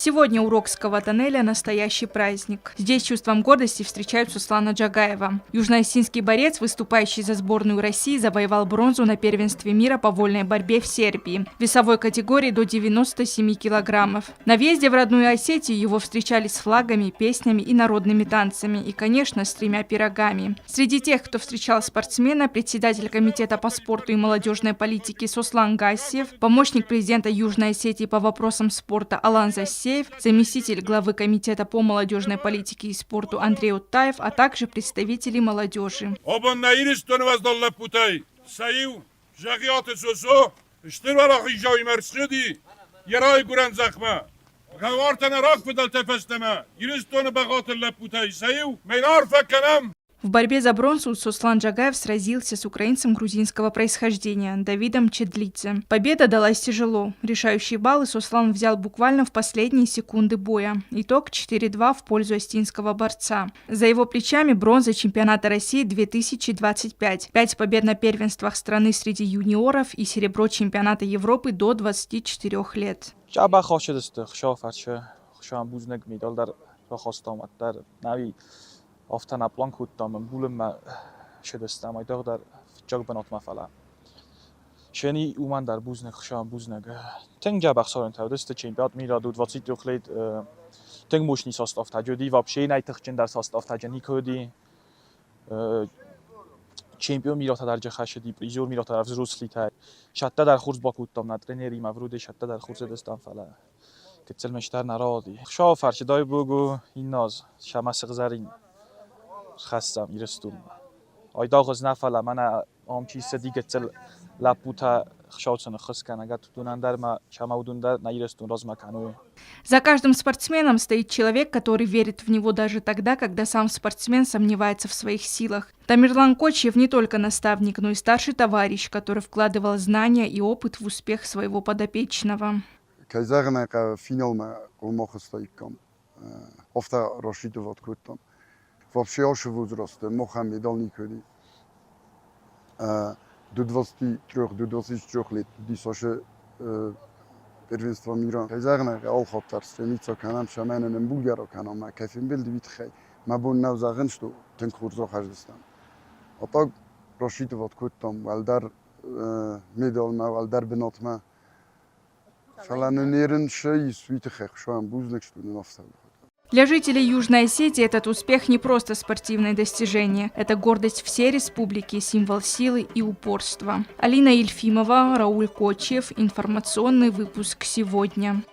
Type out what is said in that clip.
Сегодня у Рокского тоннеля настоящий праздник. Здесь чувством гордости встречают Суслана Джагаева. Южноосетинский борец, выступающий за сборную России, завоевал бронзу на первенстве мира по вольной борьбе в Сербии. В весовой категории до 97 килограммов. На въезде в родную Осетию его встречали с флагами, песнями и народными танцами. И, конечно, с тремя пирогами. Среди тех, кто встречал спортсмена, председатель комитета по спорту и молодежной политике Сослан Гассиев, помощник президента Южной Осетии по вопросам спорта Алан Засеев, заместитель главы комитета по молодежной политике и спорту Андрей Уттаев, а также представители молодежи. Абон нӕ Ирыстоны уӕздан лӕппутӕй сӕ иу, Зӕгъиаты Сосо, стыр уӕлахизауимӕ ӕрцыди йӕ райгуырӕн зӕхмӕ. Гъӕуартӕ нӕ рагфыдӕлтӕ фӕстӕмӕ Ирыстоны бӕгъатыр лӕппутӕй сӕ иу, мӕн арфӕ кӕнӕм. В борьбе за бронзу Сослан Джагаев сразился с украинцем грузинского происхождения Давидом Чедлидзе. Победа далась тяжело. Решающие баллы Сослан взял буквально в последние секунды боя. Итог 4-2 в пользу осетинского борца. За его плечами бронза чемпионата России 2025. Пять побед на первенствах страны среди юниоров и серебро чемпионата Европы до 24 лет. Афтӕ нӕ пълан кодтам, ӕмбулынмӕ ссыдыстӕм, айдагъдӕр фыццаг бынатмӕ, фӕлӕ Шени уымӕн дӕр бузныг, Хуыцауӕн бузныг. Тынг дзӕбӕх цӕрынтӕ уыдысты чемпионат мира до 23 лет. Тынг мощный состав уыди, вообще нӕй тыхджындӕр состав никуы уыди. Чемпион миротӕ дӕр хӕссыди, призер миротӕ дӕр взрослитӕ. Сӕттӕ дӕр хорз бакодтам нӕ тренеримӕ, вроде сӕттӕ дӕр хорз уыдыстӕм, фӕлӕ гыццыл мӕстӕр нӕ рауади. Хуыцауы фӕрцы дай бог у инназ, сӕмӕ сыгъзӕрин схӕссӕм Ирыстонмӕ. Айдагъ ӕз нӕ, фӕлӕ мӕнӕ ам чи цыди гыццыл лӕппутӕ Хуыцау сын ӕххуыс кӕнӕг, уыдонӕн дӕр ма сӕмӕ уыдон дӕр нӕ Ирыстон размӕ кӕной. За каждым спортсменом стоит человек, который верит в него даже тогда, когда сам спортсмен сомневается в своих силах. Тамерлан Кочиев не только наставник, но и старший товарищ, который вкладывал знания и опыт в успех своего подопечного. Кӕй зӕгъын ӕй хъӕуы, финалмӕ хъуамӕ ахызтаиккам. Афтӕ рассчитывать кодтам. Вообще ашы возрасты махӕн медал никуы уыди. До 23, до 24 лет уыди Сашы первенство мира. Кӕй зӕгъын ӕй хъӕуы, алхатт дӕр стремиться кӕнӕм, цӕмӕй нын ӕмбулгӕ ракӕнӕм, ӕмӕ кӕй фембӕлды, уый тыххӕй. Мӕ бон нӕу зӕгъын, что тынг хорз рахӕсдзыстӕм. А так рассчитывать кодтам уӕлдӕр медалмӕ, уӕлдӕр бынатмӕ. Фӕлӕ нын ерын сӕ ис, уый тыххӕй Хуыцауӕн бузныг, что нын афтӕ. Для жителей Южной Осетии этот успех не просто спортивное достижение. Это гордость всей республики, символ силы и упорства. Алина Ельфимова, Рауль Кочиев. Информационный выпуск сегодня.